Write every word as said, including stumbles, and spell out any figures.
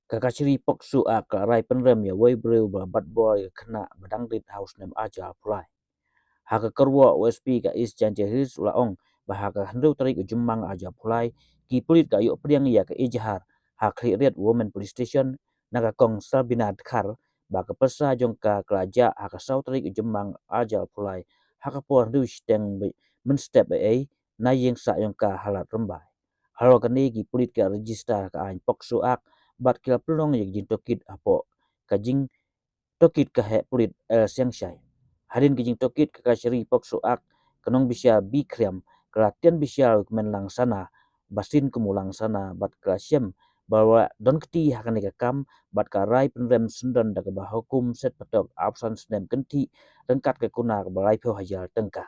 Ka kashari POCSO Act ka la rai pynrem ïa uwei u briew ba la bat bor ïa ka khynnah ba dang rit ha u snem ar hajar arphew lai. Ha ka kyrwoh u S P ka East Jaintia Hills u la ong ba ha ka hynriew tarik u Jymmang ar hajar arphew lai, ki pulit ka la ïoh pdiang ïa ka ejahar ha Khliehriat Women Police Station na ka Kong Sabina Dkhar, ba ka pyrsa jong ka ka la jah ha ka saw tarik u Jymmang ar hajar arphew lai ha ka por hynriew shiteng mynstep eiei na ïing sah jong ka ha Lad Rymbai. Halor kane, ki pulit ki la register ha ka aiñ POCSO Act bad ki la pynlong ïa ka jingtohkit hapoh ka jingtohkit ka heh pulit L Siangshai. Hadien ka jingtohkit, ka kashari POCSO Act, ka nongbishar B Khriam, ka la tian bishar ïa u kmen Langsana, ba shin kum u Langsana, bad ka la shem ba u la don kti ha kane ka kam, bad ka la rai pynrem syndon da kaba hukum set patok arphew san snem kynthih ryngkat ka kuna kaba laiphew hajar tyngka.